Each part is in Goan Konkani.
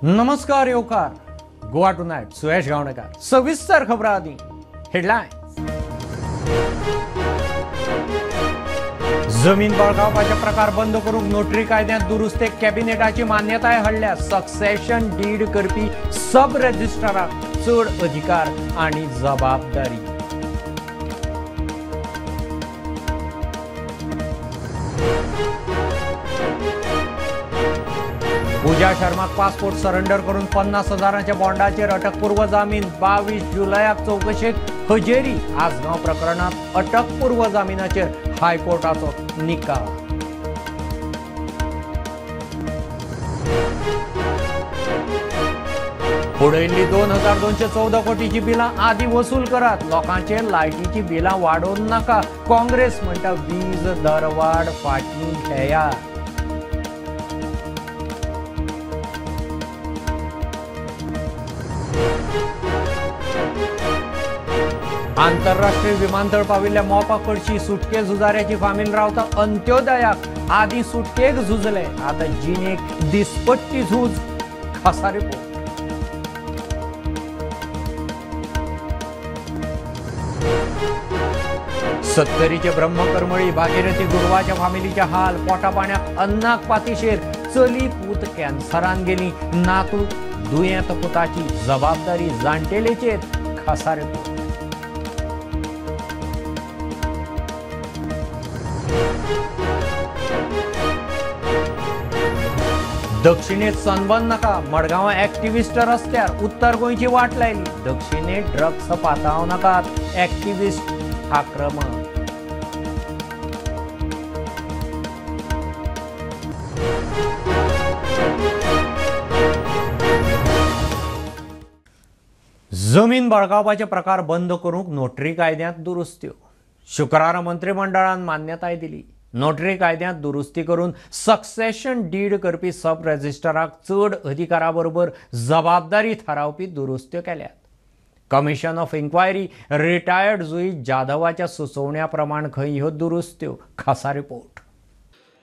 नमस्कार येवकार गोवा टुनायट सुयश गावणेकर. सविस्तर खबरां आदी हेडलायन्स. जमीन बळकावपाचे प्रकार बंद करूंक नोटरी कायद्यांत दुरुस्तेक कॅबिनेटाची मान्यताय हाडल्या. सक्सेशन did करपी सब रजिस्ट्राराक चड अधिकार आनी जबाबदारी. पूजा शर्माक पासपोर्ट सरेंडर करून 50,000 बॉन्डाचेर अटकपूर्व जामीन. 22 जुलयाक चवकशेक हजेरी. आसगांव प्रकरणात अटकपूर्व जामिनाचेर हायकोर्टाचो निकाल. उडयल्ली 2,214 कोटीची बिलां आदी वसूल करात. लोकांचे लायटीची बिलां वाडोवन नाका. काँग्रेस म्हणटा वीज दरवाड फाटीं घेयात. आंतरराष्ट्रीय विमानतळ पाविल्ल्या मोपा कडची सुटके झुजाऱ्याची फामील रावता अंत्योदयाक. आदी सुटकेक झुजले, आता जिणेक दिसपट्टी झूज. खासा रिपोर्ट. सत्तरीचे ब्रह्मकरमळी भागीरथी गुरवाच्या फामिलीच्या हाल. पोटा पाण्याक अन्नाक पातिशेर. चली पूत कॅन्सरान गेली. नातू दुयेंत पुताची जबाबदारी जाणटेलेचेर. खासा रिपोर्ट. दक्षिणेत सनबर्न नाका. मडगांवां एक्टिविस्ट रस्त्यार. उत्तर गोंयची वाट लायली. दक्षिणेत ड्रग्स पाताव नाकात. एक्टिविस्ट आक्रमण. जमीन बळकावपाचे प्रकार बंद करूंक नोटरी कायद्यांत दुरुस्त्यो. शुक्रारा मंत्रिमंडळान मान्यताय दिली. नोटरी कायद्यांत दुरुस्ती करून सक्सेशन did करपी सब रजिस्ट्राराक चड अधिकारा बरोबर जबाबदारी थारावपी दुरुस्त्यो केल्यात. कमिशन ऑफ इन्क्वायरी रिटायर्ड जुईज जाधवाच्या सुचोवण्या प्रमाण खंय ह्यो दुरुस्त्यो. खासा रिपोर्ट.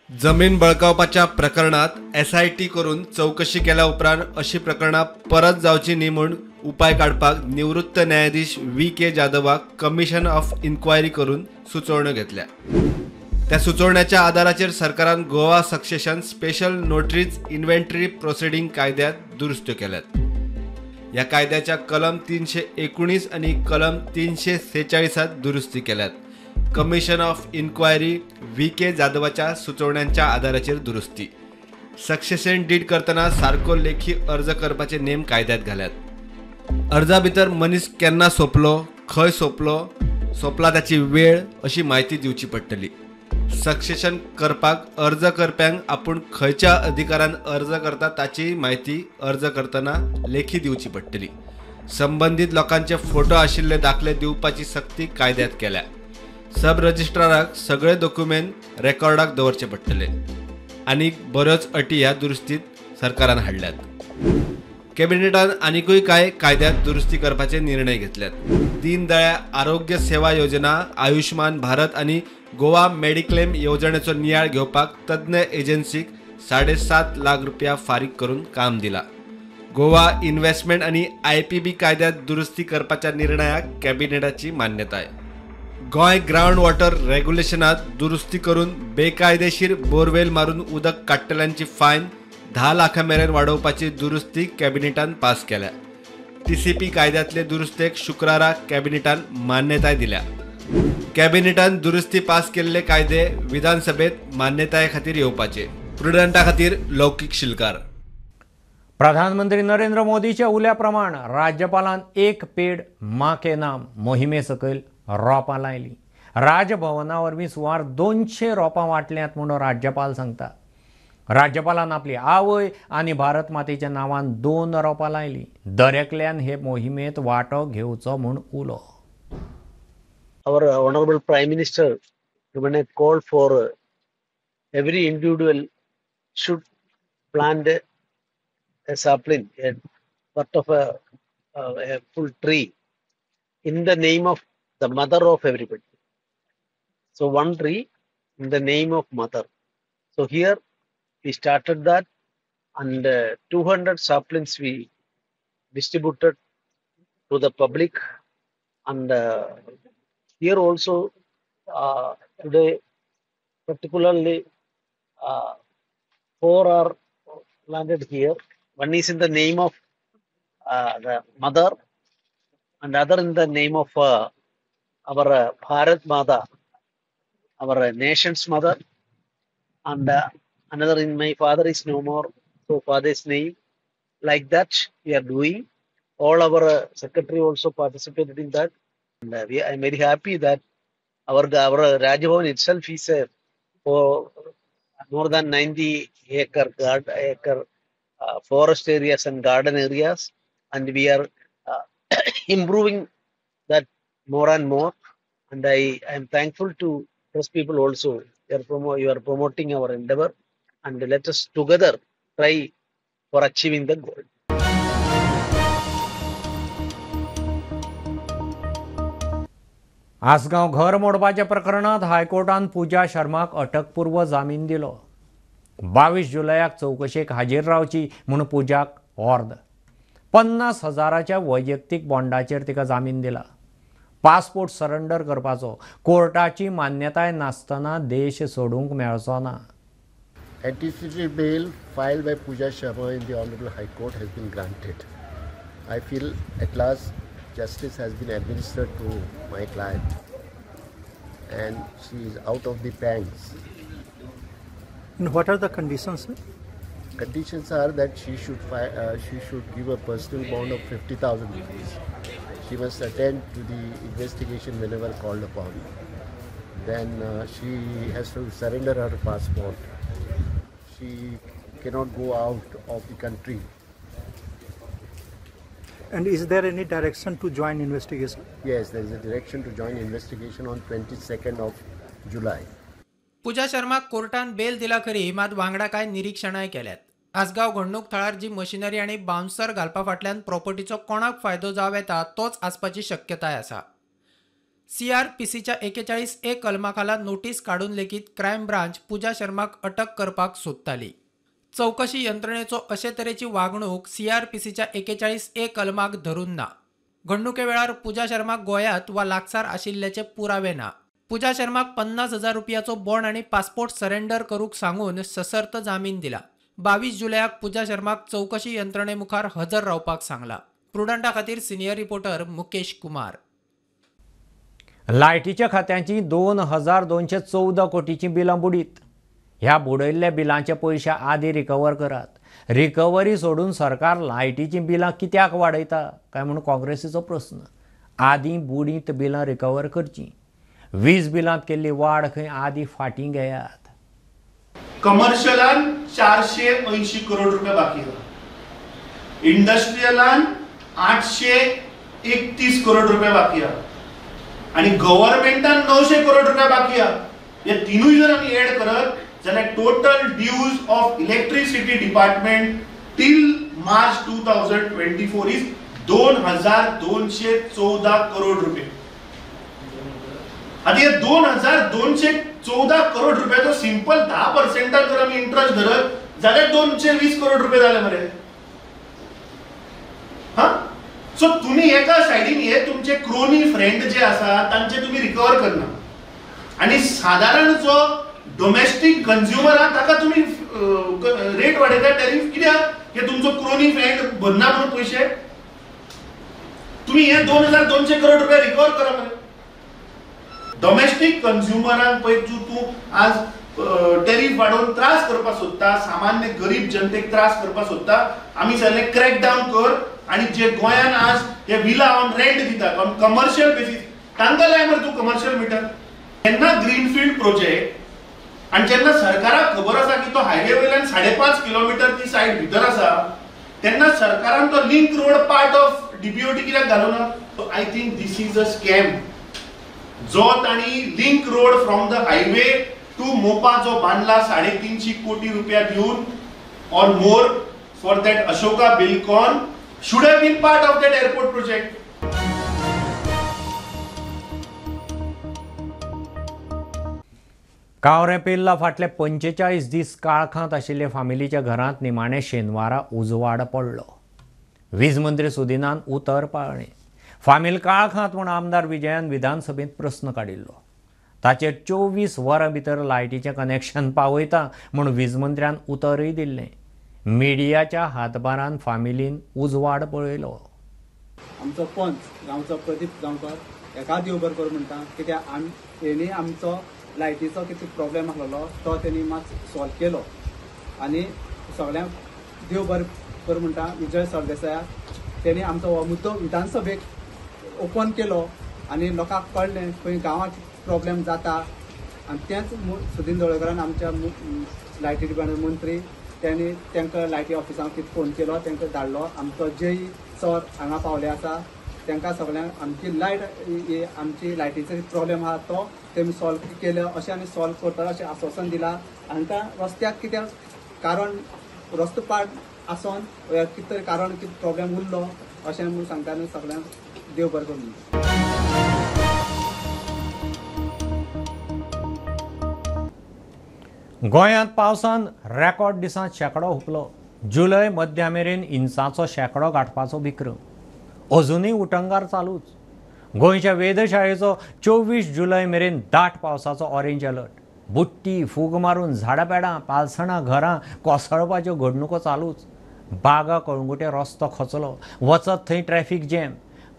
जमीन बळकावपाच्या प्रकरणात SIT करून चवकशी केल्या उपरांत अशी प्रकरणां परत जावची न्ही म्हूण उपाय काडपाक निवृत्त न्यायाधीश VK जाधवाक कमिशन ऑफ इन्क्वायरी करून सुचोवण्यो घेतल्या. त्या सुचोवण्याच्या आधाराचेर सरकारान Goa succession special notaries inventory proceeding कायद्यात दुरुस्त्यो केल्यात. ह्या कायद्याच्या कलम 319 आनी कलम 346 दुरुस्ती केल्यात. कमिशन ऑफ इन्क्वायरी VK जाधवाच्या सुचोवण्यांच्या आधाराचेर दुरुस्ती. सक्सेशन did करतना सारको लेखी अर्ज करपाचे नेम कायद्यात घाल्यात. अर्जा भितर मनीस केन्ना सोंपलो, खंय सोंपलो, सोंपला ताची वेळ अशी म्हायती दिवची पडटली. सक्सेशन करपाक अर्ज करप्यांक आपूण खंयच्या अधिकारान अर्ज करता ताची म्हायती अर्ज करतना लेखी दिवची पडटली. संबंदीत लोकांचे फोटो आशिल्ले दाखले दिवपाची सक्ती कायद्यात केल्या. सब रजिस्ट्राराक सगळे डॉक्युमेंट रेकॉर्डाक दवरचे पडटले. आनी बऱ्योच अटी ह्या दुरुस्तीत सरकारान हाडल्यात. कॅबिनेटान आनिकूय कांय कायद्यात दुरुस्ती करपाचे निर्णय घेतल्यात. दीनदयाळ आरोग्य सेवा योजना, आयुष्मान भारत आनी गोवा मेडिक्लेम येवजणेचो नियाळ घेवपाक तज्ञ एजन्सीक 7.5 लाख रुपया फारीक करून काम दिला. गोवा इन्व्हेस्टमेंट आनी IPB कायद्यात दुरुस्ती करपाच्या निर्णयाक कॅबिनेटाची मान्यताय. गोंय ग्रावंड वॉटर रेग्युलेशनात दुरुस्ती करून बेकायदेशीर बोरवेल मारून उदक काडटल्यांची फायन 10 लाखां मेरेन वाडोवपाची दुरुस्ती कॅबिनेटान पास केल्या. TCP कायद्यातले दुरुस्तेक शुक्रारा कॅबिनेटान मान्यताय दिल्या. कॅबिनेटान दुरुस्ती पास केल्ले कायदे विधानसभेत मान्यताये खातीर येवपाचे. प्रुडंटा खातीर लौकीक शिलकार. प्रधानमंत्री नरेंद्र मोदीच्या उल्या प्रमाण राज्यपालान एक पेड माँ के नाम मोहिमे सकयल रोपां लायली. राजभवना वरवीं सुमार 200 रोपां वांटल्यात म्हूण राज्यपाल सांगता. राज्यपालान आपली आवय आनी भारत मातेच्या नांवान 2 रोपां लायली. दरेकल्यान हे मोहिमेंत वांटो घेवचो म्हूण उलो. Our Honorable Prime Minister given a call for every individual should plant a sapling, a part of a full tree in the name of the mother of everybody. So one tree in the name of mother. So here we started that. and 200 saplings we distributed to the public. And here also today particularly 4 are planted here. One is in the name of the mother, and other in the name of our Bharat Mata, our nation's mother, and another in my father is no more, so father's name. Like that we are doing. All our secretary also participated in that. And I am very happy that our Raj Bhavan itself is a for more than 90 acre forest areas and garden areas, and we are improving that more and more. And I am thankful to press people also. You are promoting our endeavor, and let us together try for achieving the goal. Assagao घर मोडपाच्या प्रकरणात हायकोर्टान पूजा शर्माक अटकपूर्व जामीन दिलो. 22 जुलयाक चवकशेक हाजीर रावची म्हूण पूजाक ऑर्द. 50,000च्या वैयक्तीक बॉन्डाचेर तिका जामीन दिला. पासपोर्ट सरेंडर करपाचो कोर्टाची मान्यताय नासतना देश सोडूंक मेळचो ना. Anticipatory bail filed by Pooja Sharma in the Honorable High Court has been granted. I feel at last justice has been administered to my client and she is out of the pangs. And what are the conditions, sir? Conditions are that she should give a personal bond of 50,000 rupees. She must attend to the investigation whenever called upon. Then she has to surrender her passport. She cannot go out of the country. And is there any direction to join investigation? Yes, there is a direction to join investigation on 22nd of July. Pooja शर्माक कोर्टान बेल दिला खरी, मात वांगडा कांय निरीक्षणाय केल्यात. आसगांव घडणूक थळार जी मशिनरी आनी बाउन्सर घालपा फाटल्यान प्रॉपर्टीचो कोणाक फायदो जावं येता तोच आसपाची शक्यताय आसा. सीआरपीसीच्या 41A कलमा खाला नोटीस काडून लेगीत क्रायम ब्रांच पूजा शर्माक अटक करपाक सोदताली. चवकशी यंत्रणेचो अशे तरेची वागणूक सीआरपीसीच्या 41A कलमाक धरून ना. घडणुके वेळार पूजा शर्माक गोंयांत वा लागसार आशिल्ल्याचे पुरावे ना. पूजा शर्माक 50,000 रुपयाचो बॉन्ड आनी पासपोर्ट सरेंडर करूंक सांगून सशर्त जामीन दिला. 22 जुलयाक पूजा शर्माक चवकशी यंत्रणे मुखार हजर रावपाक सांगला. प्रुडंटा खातीर सिनियर रिपोर्टर मुकेश कुमार. लायटीच्या खात्यांची 2,214 कोटीची बिलां बुडीत. ह्या बुडयल्ल्या बिलांचे पयशे आदी रिकवर करात. रिकव्हरी सोडून सरकार लायटीचीं बिलां कित्याक वाडयता काय म्हूण काँग्रेसीचो प्रस्न. आदीं बुडीत बिलां रिकवर करचीं. वीज बिलांत केल्ली वाड खंय आदी फाटीं घेयात. कमर्शियलान 480 करोड रुपया बाकी आसा, इंडस्ट्रियलान 831 करोड रुपया बाकी आसा आनी गव्हर्मेंटान 900 करोड रुपया बाकी आसा. हे तिनूय जर आमी एड करत जाल्यार total dues of electricity department till March 2024 is 2,214 crore रुपये. आतां हे 2,214 करोड रुपयाचो सिंपल 10% जर आमी इंट्रस्ट धरत जाल्यार 220 करोड रुपये जाले मरे. हां, सो तुमी एका सायडीन हे तुमचे क्रोनी फ्रेंड जे आसा तांचे तुमी रिकवर करना आनी सादारण जो डोमेस्टीक कंज्युमर आहा ताका तुमी रेट वाडयता टॅरीफ कित्याक? हे तुमचो क्रोनी फ्रेंड भरना म्हणून पयशे. तुमी हे 2,200 करोड रुपया रिकवर करा मरे. डोमेस्टीक कंज्युमरांक पळय तूं आज टॅरीफ वाडोवन त्रास करपाक सोदता, सामान्य गरीब जनतेक त्रास करपाक सोदता. आमी सांगलें क्रॅक डावन कर आनी जे गोंयान आज हे विला ऑन रेंट दितात ऑन कमर्शियल बेसीस तांकां लाय मरे तूं कमर्शियल मिटर. जेन्ना ग्रीनफिल्ड प्रोजेक्ट आनी जेन्ना सरकाराक खबर आसा की तो हायवे वयल्यान 5.5 किलोमिटर ती सायड भितर आसा तेन्ना सरकारान तो link road part of DBOT कित्याक घालूं ना? I think this is a scam. जो तांणी link road from the highway to Mopa जो बांदला 350 कोटी रुपया दिवन or more for that Ashoka Buildcon should have been part of that airport project. कावरें पिल्ला फाटले 45 दीस काळखांत आशिल्ले फामिलीच्या घरांत निमाणे शेनवारा उजवाड पडलो. वीज मंत्री सुदिनान उतर पाळ्ळें. फामील काळखांत म्हूण आमदार विजयान विधानसभेंत प्रस्न काडिल्लो. ताचेर 24 वरां भितर लायटीचें कनेक्शन पावयता म्हूण वीज मंत्र्यान उतरूय दिल्लें. मिडियाच्या हातभारान फामिलीन उजवाड पळयलो. आमचो पंच गांवचो प्रदीप गांवकर हेका देव बरें करूं म्हणटा, कित्याक हेणी आमचो लायटीचो कितें प्रॉब्लेम आसलेलो तो तेणी मात सॉल्व केलो. आनी सगळ्यांक देव बरें करूं म्हणटा विजय सरदेसायाक, तेणी आमचो हो मुद्दो विधानसभेक ओपन केलो आनी लोकांक कळ्ळें खंय गांवांत प्रॉब्लेम जाता. आनी तेंच सुदीन ढवळीकारान आमच्या लायटी डिपार्टमेंट मंत्री तेणी तांकां लायटी ऑफिसांक कितें फोन केलो, तांकां धाडलो. आमचो जेई सर हांगा पावले आसा, तांकां सगळ्यांक आमची लायट आमची लायटीचो प्रॉब्लेम आहा तो तेमी सॉल्व केलो अशें आनी सॉल्व करतलो अशें आश्वासन दिलां. हांकां रस्त्याक कित्याक कारण रस्तो पाड आसोन कितें तरी कारण कितें प्रॉब्लेम उरलो अशें म्हूण सांगता आनी सगळ्यांक देव बरें करूं. गोंयांत पावसान रेकॉर्ड दिसांत शेंकडो हुपलो. जुलय मध्या मेरेन इंचाचो शेंकडो गांठपाचो विक्रम. अजुनूय उटंगार चालूच. गोंयच्या वेधशाळेचो 24 जुलय मेरेन दाट पावसाचो ऑरेंज अलर्ट. बुट्टी फूग मारून झाडां पेडां पालसणां घरां कोसळपाच्यो घडणुको चालूच. बागा कळंगुटे रस्तो खचलो, वचत थंय ट्रॅफिक जॅम.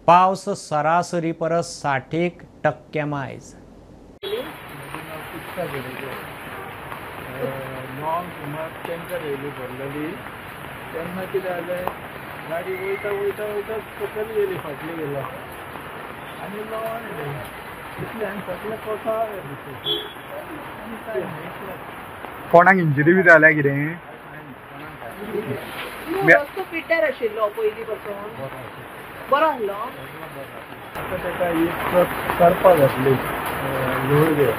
पावस सरासरी परस 60% मायज. सुमार टँकर येयली भरलेली तेन्ना कितें जालें, गाडी वयता वयता वयता सकयल गेली, फाटली गेला आनी लवणले इतलें आनी सगळें कोसळ्ळें. कोणाक इंजरी बी जाल्या कितें? रस्तो पिड्ड्यार आशिल्लो पयलीं पासून, बरो आसलो. आतां ताका एक ट्रक करपा घातली लोळगे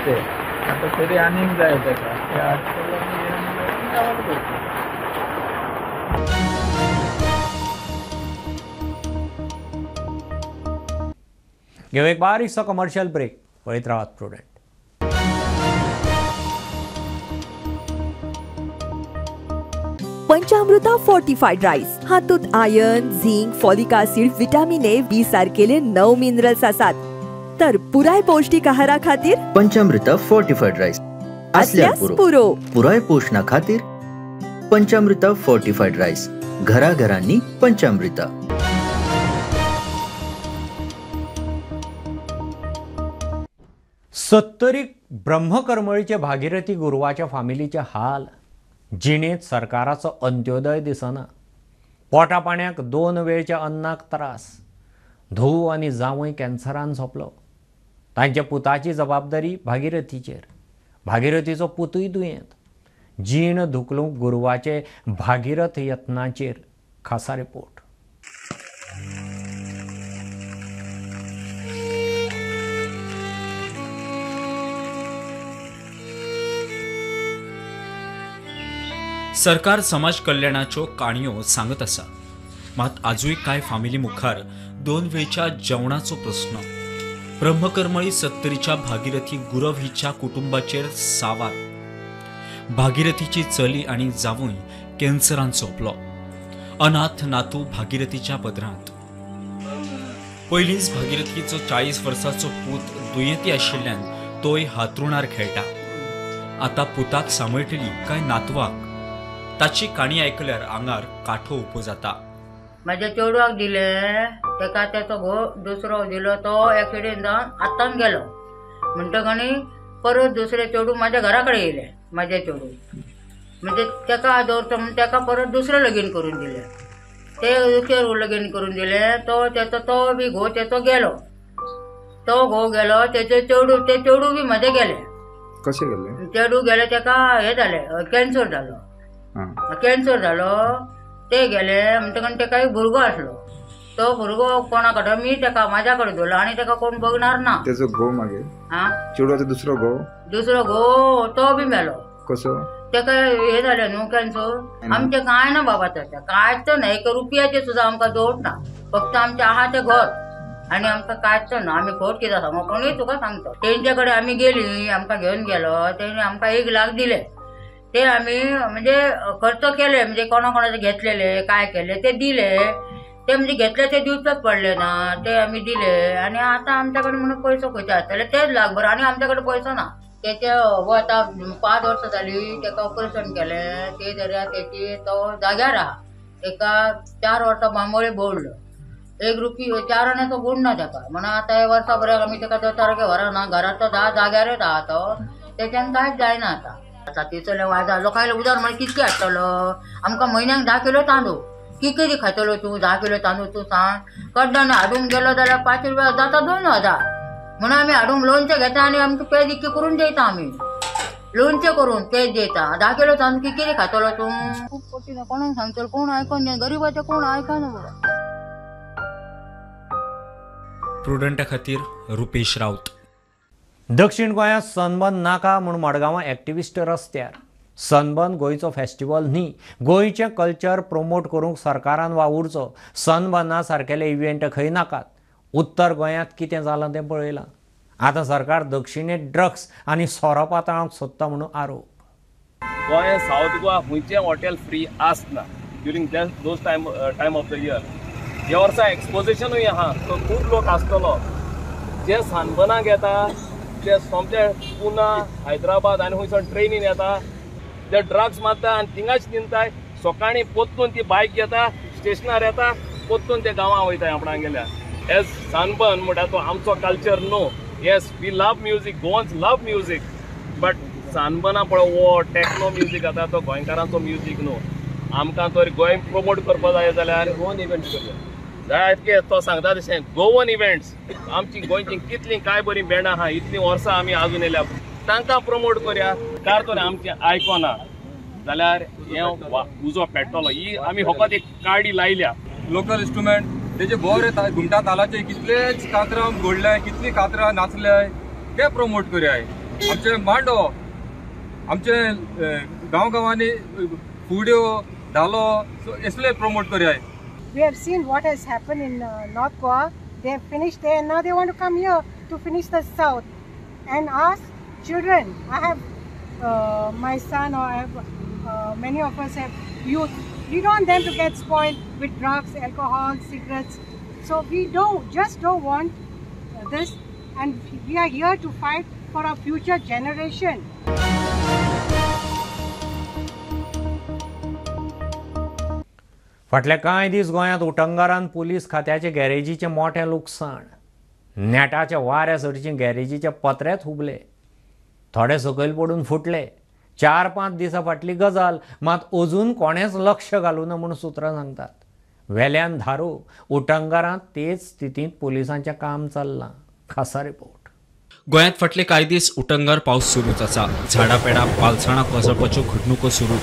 तें आतां तरी आनीक जाय ताका, ते हाडटलो आनी गांवांत करता. घेवं एक बारीकसो कमर्शियल ब्रेक. पळयत रावात प्रुडंट. पंचामृता फोर्टिफाईड राईस हातूंत iron, zinc, folic acid, vitamin A, B सारकेले 9 मिनरल्स आसात. तर पुराय पौष्टिक आहारा खातीर पंचामृता फोर्टिफाईड राईस असल्यास पुरो. पुराय पोषणा खातीर पंचामृता फोर्टिफाईड राईस, घराघरांनी पंचामृता. सत्तरीक ब्रह्मकरमळीचे भागीरथी गुरवाच्या फामिलीचे हाल. जिणेंत सरकाराचो अंत्योदय दिसना. पोटा पाण्याक 2 वेळच्या अन्नाक त्रास. धूव आनी जावंय कॅन्सरान सोंपलो. तांच्या पुताची जबाबदारी भागीरथीचेर. भागीरथीचो पुतूय दुयेंत. जीण धुकलूंक गुरवाचे भागीरथ यत्नाचेर खासा रिपोर्ट. सरकार समाज कल्याणाच्यो काणयो सांगत आसा, मात आजूय कांय फामिली मुखार 2 वेळच्या जेवणाचो प्रस्न. ब्रह्मकरमळी सत्तरीच्या भागीरथी गुरव हिच्या कुटुंबाचेर सावार. भागीरथीची चली आनी जावूय कॅन्सरान सोंपलो. अनाथ नातू भागीरथीच्या पदरांत. पयलींच भागीरथीचो 40 वर्सांचो पूत दुयेंती आशिल्ल्यान तोय हातरुणार खेळटा. आतां पुताक सांबाळटली काय नातवाक? ताची काणी आयकल्यार आंगार कांठो उबो जाता. म्हाज्या चेडवाक दिलें, तेका तेचो घोव दुसरो दिलो, तो एक्सिडेंट जावन आत्तान गेलो. म्हणटकच परत दुसरे चेडूं म्हाज्या घरा कडेन येयलें. म्हाजें चेडूं म्हणजे तेका दवरता म्हूण तेका परत दुसरें लगीन करून दिलें. ते दुसरें लगीन करून दिलें, तो तेचो तो बी घोव तेचो गेलो. तो घोव गेलो, तेचे चेडूं ते चेडूं बी म्हाजें गेलें. कशें गेलें? चेडूं गेलें, तेका हें जालें, कॅन्सर जालो. कॅन्सर जालो, ते गेले. म्हणटकच तेका एक भुरगो आसलो, तो भुरगो कोणा कडेन मी तेका म्हाज्या कडेन दवरलो आनी तेका कोण बघणार ना. तेचो घोव मागीर चेडवाचो दुसरो घोव, दुसरो घोव तो बी मेलो. कसो? तेका हे जालें न्हू कॅन्सर. आमचें कांय ना बाबा, तशें कांयच ना, एक रुपयाचें सुद्दां आमकां जोड ना. फक्त आमचें आहा तें घर. आनी आमकां कांयच ना. आमी खोट कितें सांगू, कोणूय तुका सांगता. तेंचे कडेन आमी गेली, आमकां घेवन गेलो, तेणी आमकां 1 लाख दिले. ते आमी म्हणजे खर्च केले, म्हणजे कोणा कोणाचे घेतलेले काय केले ते दिले, ते म्हणजे घेतले ते दिवचेच पडले ना, ते आमी दिले. आनी आतां आमच्या कडेन म्हणून पयसो खंयचे आसतले तेच लाखभर, आनी आमच्या कडेन पयसो ना. तेचे आतां 5 वर्सां जाली तेका ऑपरेशन केलें, ते जाल्यार तेची तो जाग्यार आहा. तेका 4 वर्सां बांबोळे बोडलो, 1 रुपी 4 आण्याचो गुण ना तेका. म्हणून आतां हे वर्सा बऱ्याक आमी तेका दोतोराक व्हरना, घरांत तो जाग्यारच आहा तो, तेच्यान कांयच जायना. आतां आतां तितले वाजा लोकांले उदर म्हणल्यार कितके हाडटलो? आमकां म्हयन्याक 10 किलो तांदूळ, कितके खातलो तूं? 10 किलो तांदूळ तूं सांग. कडदान हाडूंक गेलो जाल्यार 5 रुपया जाता 2000. म्हणून आमी हाडूंक लोणचें घेता आनी आमकां पेज इतकी करून दिता, आमी लोणचें करून पेज दिता. 10 किलो तांदूळ कितके खातलो तूं? खूब कठीण, कोणाक सांगतलो? कोण आयकोन घेना, गरिबाचें कोण आयकना बरो. प्रुडंटा खातीर रुपेश राऊत. दक्षिण गोंयांत सनबर्न नाका म्हूण मडगांवां एक्टिविस्ट रस्त्यार. सनबर्न गोंयचो फेस्टिवल न्ही, गोंयचें कल्चर प्रमोट करूंक सरकारान वावुरचो. सनबर्ना सारकेले इव्हेंट खंय नाकात. उत्तर गोंयांत कितें जालां तें पळयलां. आतां सरकार दक्षिणेंत ड्रग्स आनी सोरो पातळावंक सोदता म्हणून आरोप. गोंय सावथ गोवा खंयचें हॉटेल फ्री आसना during those time of the year. ह्या वर्सा एक्सपोजिशनूय आहा, सो खूब लोक आसतलो. जे सनबर्नाक येता ते सोमते पुना, हैदराबाद आनी खंयसून ट्रेनीन येता, ते ड्रग्स मारता आनी थिंगाच न्हिदताय. सकाळीं पोत्तून ती बायक घेता, स्टेशनार येता, पोत्तून ते गांवां वयताय आपणागेल्या. एज सनबर्न म्हणटा तो आमचो कल्चर न्हू. Yes, we love music, Goans love music, but सनबर्ना पळय वो टॅक्नो म्युजीक आतां तो गोंयकारांचो म्युजीक न्हू. आमकां तर गोंय प्रमोट करपा जाय जाल्यार गोवन इव्हेंट्स करया जाय. तो सांगता तशें गोवन इव्हेंट्स, आमची गोंयची कितलीं काय बरीं बँडां आहा, इतलीं वर्सां आमी आजून येल्या, तांकां प्रमोट करया. कार तर आमचें आयकना जाल्यार हें उजो पेट्टलो. ही आमी फकत एक काडी लायल्या. लोकल इन्स्ट्रुमेंट तेजे बरे घुमटा तालाचे कितलेच कातरां घडले, कितली कातरां नाचले, ते प्रमोट करया. आमचे मांडो, आमचे गांव गांवांनी फुगड्यो, धालो, असले प्रमोट करया. We have seen what has happened in North Goa. They have finished there and now they want to come here to finish the South. And us children, I have my son, or I have many of us have youth. We don't want them to get spoiled with drugs, alcohol, cigarettes. So we just don't want this, and we are here to fight for our future generation. फाटले कांय दीस गोंयांत उटंगारान पुलीस खात्याचे गॅरेजीचें मोटें लुकसाण. नेटाच्या वाऱ्या सरचीं गॅरेजीचे पत्रेच हुबले, थोडे सकयल पडून फुटले. 4-5 दिसां फाटली गजाल, मात अजून कोणेंच लक्ष घालूना म्हूण सुत्रां सांगतात. वेल्यान धारू उटंगारांत तेच स्थितींत पुलिसांचें काम चल्लां. खासा रिपोर्ट. गोंयांत फाटले कांय दीस उटंगार पावस सुरूच आसा. झाडां पेडां पालसणां कोसळपाच्यो घडणुको सुरू.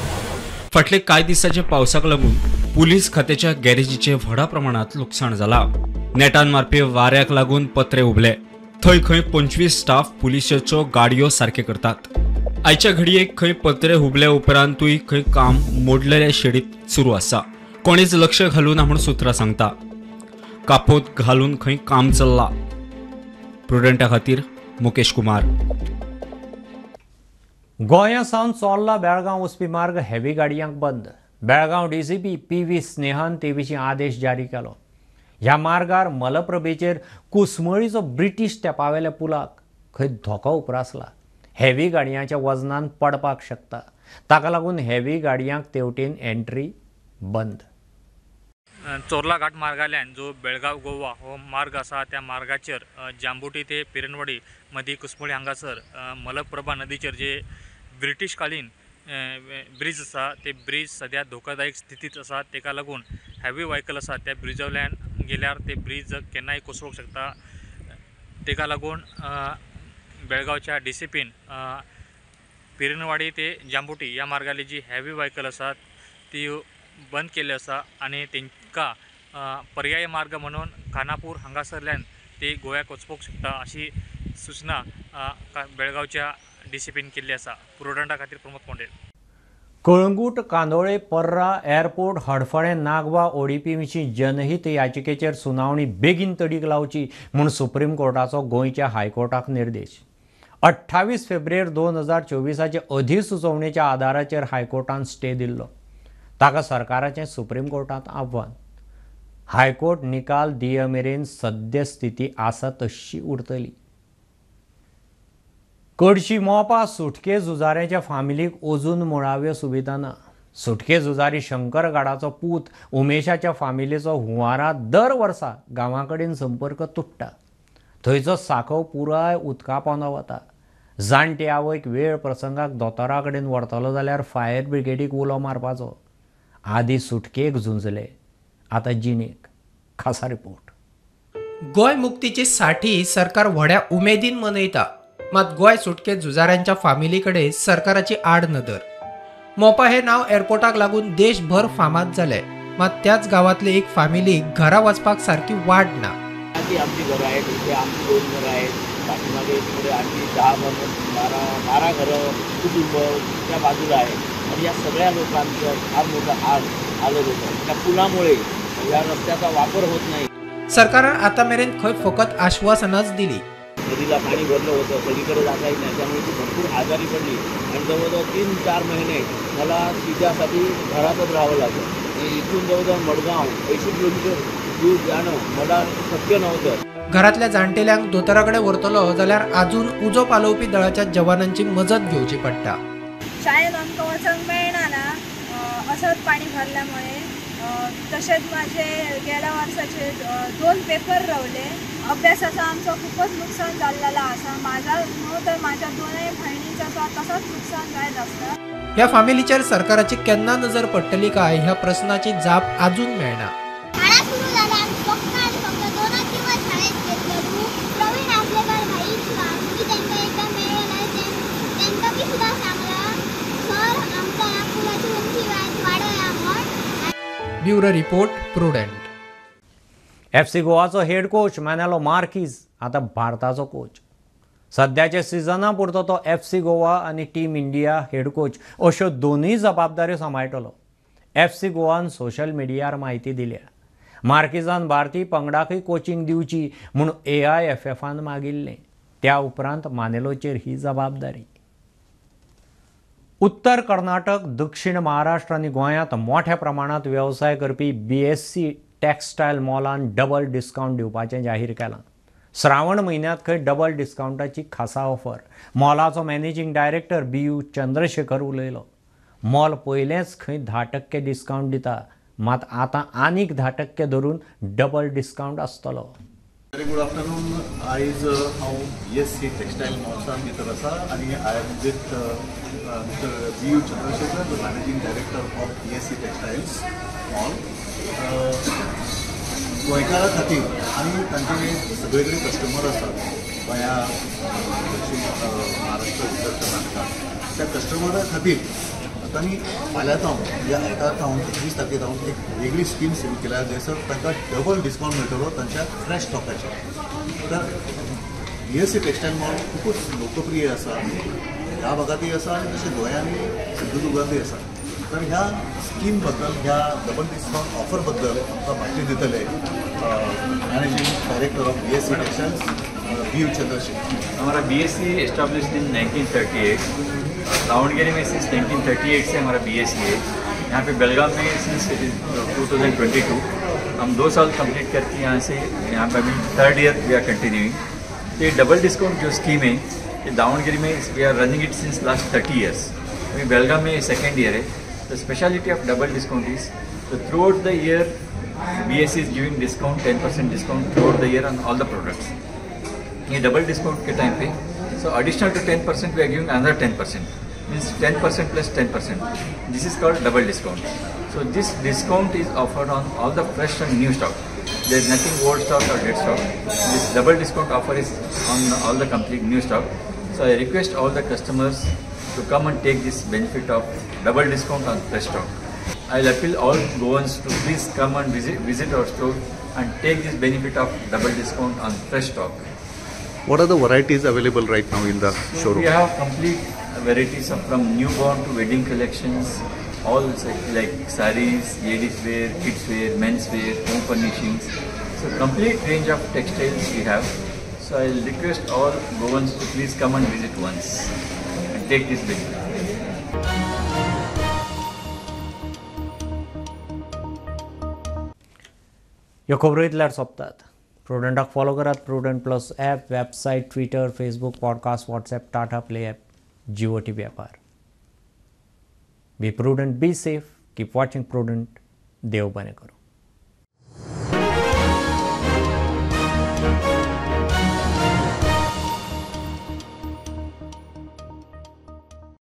फाटले कांय दिसांच्या पावसाक लागून पुलीस खात्याच्या गॅरेजीचें व्हडा प्रमाणांत लुकसाण जालां. नेटान मारपी वाऱ्याक लागून पत्रे उबले. थंय खंय 25 स्टाफ पुलिशेच्यो गाडयो सारके करतात. आयच्या घडयेक खंय पत्रे हुबले उपरांतूय खंय काम मोडलेल्या शेडीत सुरू आसा. कोणीच लक्ष घालूना म्हूण सुत्रां सांगता. कापोत घालून खंय काम चल्लां. प्रुडंटा खातीर मुकेश कुमार. गोंया सावन चोर्ला बेळगांव वचपी मार्ग हेवी गाडयांक बंद. Belgaum DCP PV. स्नेहान ते विशीं आदेश जारी केलो. ह्या मार्गार मलप्रभेचेर कुसमळीचो ब्रिटीश तेंपावेल्या पुलाक खंय धोको उप्रासला. हेवी गाडयांच्या वजनान पडपाक शकता. ताका लागून हेवी गाडयांक तेवटेन एंट्री बंद. चोर्ला घाट मार्गांतल्यान जो बेळगांव गोवा हो मार्ग आसा त्या मार्गाचेर जांबोटी ते पिरणवाडी मदीं कुसमळी हांगासर मलप्रभा नदीचेर जे ब्रिटीशकालीन ब्रिज आसा ते ब्रिज सद्या धोकादायक स्थितींत आसा. ताका लागून हेवी व्हायकल आसा त्या ब्रिजावल्यान गेल्यार ते ब्रिज केन्नाय कोसळूंक शकता. ताका लागून बेळगांवच्या डीसीपीन पिरणवाडी ते जांबोटी ह्या मार्गाली जी हेवी व्हायकल आसात ती बंद केल्ली आसा आनी तांकां पर्यायी मार्ग म्हणून खानापूर हांगासरल्यान ते गोव्याक वचपाक शकता अशी सूचना बेळगांवच्या डीसीपीन केल्ली आसा. प्रुडंटा खातीर प्रमोद कोंडेल. कळंगूट, कांदोळे, पर्रा, एअरपोर्ट, हडफडें, नागवा, ओडीपी विशीं जनहीत याचिकेचेर सुनावणी बेगीन तडीक लावची म्हूण सुप्रीम कोर्टाचो गोंयच्या हायकोर्टाक निर्देश. 28 फेब्रुवारी 2024 अधिसुचोवणेच्या आदाराचेर हायकोर्टान स्टे दिल्लो. ताका सरकाराचें सुप्रीम कोर्टांत आव्हान. हायकोर्ट निकाल दिय मेरेन सद्य स्थिती आसा तशी उरतली. कडशी मोपा सुटके झुजाऱ्याच्या फामिलीक अजून मुळाव्यो सुविधा ना. सुटके झुजारी शंकर गाडाचो पूत उमेशाच्या फामिलीचो हुंवारांत दर वर्सा गांवा कडेन संपर्क तुट्टा. थंयचो सांकव पुराय उदका पोंदा वता. जाणटे आवयक वेळ प्रसंगाक दोतोरा कडेन व्हरतलो जाल्यार फायर ब्रिगेडीक उलो मारपाचो. आदी सुटकेक झुंजले, आतां जिणेक. खासा रिपोर्ट. गोंय मुक्तीची साठी सरकार व्हड्या उमेदीन मनयता, मात गोंय सुटके झुजाऱ्यांच्या फामिली कडेन सरकाराची आड नदर. मोपा हे नाव एअरपोर्टाक लागून देशभर फामाद जाले, मात त्याच गावातले एक फामिलीक घरा वचपाक सारकी वाट ना. आमची घरं आहेत, इथे आमची 2 घरं आहेत, पाठीमागे पुढे आणखी 10 12 घरं कुटुंब त्या बाजूला आहे. आणि या सगळ्या लोकांचं फार मोठं आग आलं होतं. त्या पुलामुळे या रस्त्याचा वापर होत नाही. सरकारान आता मेरेन खंय फकत आश्वासनाच दिली. नदीला पाणी भरलं होतं, सगळीकडे जाता येत नाही, त्यामुळे ती भरपूर आजारी पडली आणि जवळजवळ 3-4 महिने मला तिच्यासाठी घरातच राहावं लागलं. इथून जवळजवळ मडगाव 80 किलोमीटर दूर जाणं मला शक्य नव्हतं. घरातल्या जाणटेल्यांक दोतोरा कडेन व्हरतलो जाल्यार आजून उजो पालोवपी दळाच्या जवानांची मजत घेवची पडटा. शाळेत आमकां वचोंक मेळना ना, असंच पाणी भरल्यामुळे. तशेंच माझे गेल्या वर्साचे 2 पेपर रावले. अभ्यासाचा आमचो खूपच नुकसान जाल्लेलो आसा. माझा न्हू तर माझ्या दोनय भयणींचो तसोच नुकसान जायत आसता. ह्या फामिलीचेर सरकाराची केन्ना नजर पडटली काय ह्या प्रश्नाची जाप आजून मेळना. शाळा सुरू जाल्या फक्त आनी फक्त 2 दिवस शाळेत घेतलो. प्रवीण आसलेकार भाई की तांकां एकदां मेळ्ळें तांकां बी सुद्दां सांगलां सर आमकां ह्या पुलाची उंची वाडया म्हण. Bureau report, Prudent. FC गोवाचो head coach Manolo Marquez आतां भारताचो कोच. सद्याच्या सिजना पुरतो तो एफसी गोवा आनी टीम इंडिया हेड कोच अश्यो दोनूय जबाबदाऱ्यो सांबाळटलो. एफसी गोवान सोशल मिडियार म्हायती दिल्या. मार्कीजान भारतीय पंगडाकय कोचिंग दिवची म्हूण AIFFान मागिल्लें. त्या उपरांत मानेलोचेर ही जबाबदारी. उत्तर कर्नाटक, दक्षिण महाराष्ट्र आनी गोंयांत मोठ्या प्रमाणांत वेवसाय करपी BSC textile मॉलान डबल डिस्कावंट दिवपाचें जाहीर केलां. श्रावण म्हयन्यांत खंय डबल डिस्कावंटाची खासा ऑफर. मॉलाचो मॅनेजींग डायरेक्टर BU Chandrashekhar उलयलो. मॉल पयलेंच खंय 10% डिस्कावंट दिता, मात आतां आनीक 10% धरून डबल डिस्कावंट आसतलो. Very good afternoon. आयज हांव BSC textile मॉल्सान भितर आसा आनी I am with mister BU Chandrashekhar, the managing director of BSC textiles mall. गोंयकारां खातीर आनी तांचे सगळे कडेन कस्टमर आसात गोंया, दक्षिण महाराष्ट्र, उत्तर कर्नाटका, त्या कस्टमरा खातीर तांणी फाल्यां जावन म्हणजे आयतार जावन 21 तारखे जावन एक वेगळी स्कीम सुरू केल्या जंयसर तांकां डबल डिस्कावंट मेळटलो तांच्या फ्रेश स्टॉकाचेर. तर BSC textile mall खुबूच लोकप्रिय आसा, ह्या भागांतूय आसा आनी तशें गोंयांनी सिंधुदुर्गांतूय आसा. तर ह्या स्कीम बद्दल, ह्या डबल डिस्कावंट ऑफर बद्दल आमकां म्हायती दितले managing director of BSC textiles BU Chandrashekhar. हमारा BSC established in 1938, Davangere में सिंस 1938 से हमारा BSC है. यहाँ पे बेलगाम में सिंस 2022 हम 2 साल कंप्लीट करके यहाँ से यहाँ पे अभी 3rd year we are continuing. तो ये डबल डिस्काउंट जो स्कीम है ये दावणगिरी में we are running it since last 30 years. अभी बेलगाम में 2nd year है. The speciality of double discount is the throughout the year BSC is giving discount, 10% discount throughout the year on all the products. ये double discount K time pay so additional to 10% we are giving another 10%, means 10% plus 10%. This is called double discount. So this discount is offered on all the fresh and new stock. There is nothing old stock or dead stock. This double discount offer is on all the complete new stock. So I request all the customers to come and take this benefit of double discount on fresh stock. I will appeal all Goans to please come and visit our store and take this benefit of double discount on fresh stock. What are the varieties available right now in the showroom? We have complete Varieties of from newborn to wedding collections, all like sarees, ladies wear, kids wear, men's wear, home furnishings. So complete range of textiles we have. So I'll request all Goans to please come and visit once and take this benefit. ह्यो खबरो इतल्यार सोंपतात. प्रुडंटाक फॉलो करात. Prudent plus app, website, Twitter, Facebook, podcast, WhatsApp, Tata Play app, Jio TV ॲपार. Be prudent, be safe, keep watching Prudent. देव बरें करूं.